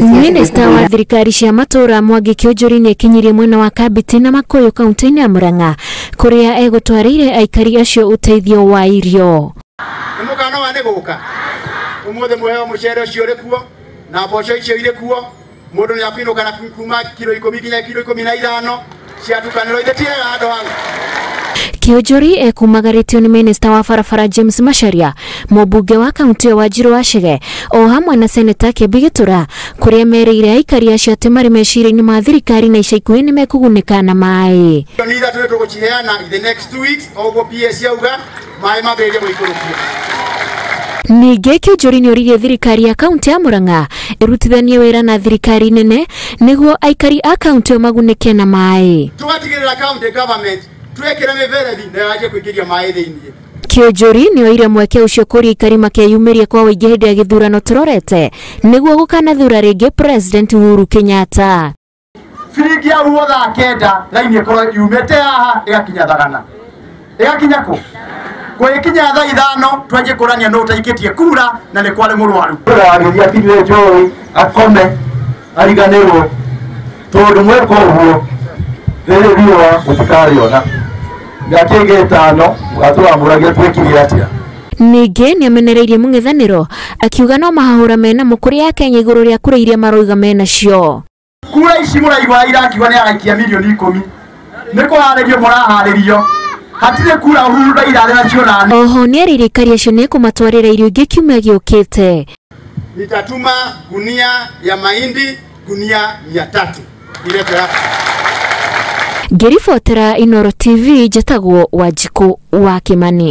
Minista wa thirikari cia matura Mwangi Kiunjuri nĩekinyirie mwena wa Kambiti na Makuyu kaunti-inĩ ya Murang'a kuria egũtwarĩire aikari acio ũteithio wa irio. Nĩ mũkana wa nĩ gũka ũmũthĩ mũheo mũcere ũcio ũrĩ kuo na mboco icio irĩ kuo, mũndũ nĩ akwinũka na kuma kiro 10 nginya kiro 15 ciatukanĩrwo ithe tiega andũ hau. Kiunjuri ekumagarĩtio nĩ minista wa barabara James Macharia, mũmbunge wa kaunti ya Wanjiru Wachege o hamwe na seneta Kĩambi Gĩtura, kũrĩa merĩire aikari acio atĩ marĩ meciria-inĩ ma thirikari na ica ikuhĩ nĩ mekũgunĩka na maĩ. Milioni 3 nĩ tũgũciheana in the next 2 weeks, o ũguo PS yauga maĩ mambĩrĩrie gũikũrũkio. Ningĩ Kiunjuri nĩoririe thirikari ya kaunti ya Murang'a ĩrutithanie wĩra na thirikari nene nĩguo aikari a kaunti ĩyo magunĩke na maĩ. Tũgatigĩrĩra county government twekĩra mĩberethi na yanjie kũingĩria maĩ thĩiniĩ. Kiunjuri nĩoire mweke ũcio kũria aikari makeyumĩria kwa ũingĩ hĩndĩ ya gĩthurano tũrorete nĩguo gũkanathura rĩngĩ President Uhuru Kenyatta. Ciringi ya ruo thaa 9 raini ĩkorwo yumĩte haha ĩgakinya thagana, ĩgakinya kũ gwĩkinya thaa 5 twanjie kũrania nũ ũtaikĩtie kura na nĩ kwarĩ mũrwaru. Agĩthiĩ akinyue njũĩ akome ariganĩrwo tondũ mweka ũguo rĩrĩ riũa mũtikarĩona. Mĩaka ĩngĩ 5 mũgatũramũragia twekire atĩa. Ningĩ nĩamenereirie mũng'ethanĩro akiuga no mahahũra mena mũkũrĩ ya Kenya igũrũ rĩa kura iria maroiga menacio. Kura ici mũraigua irakiuga nĩ araikia milioni 10 nĩ kũharĩrio mũraharĩrio, hatirĩ kura Uhuru Raila nacio nani. Oho nĩerĩire aikari acio nĩekũmatwarĩra irio ingĩ kiumia gĩũkĩte. Nitatuma gunia ya mahindi gunia 300 iletwe hapa. Ngĩribotera Inooro TV, njĩtagwo Wanjikũ wa Kĩmani.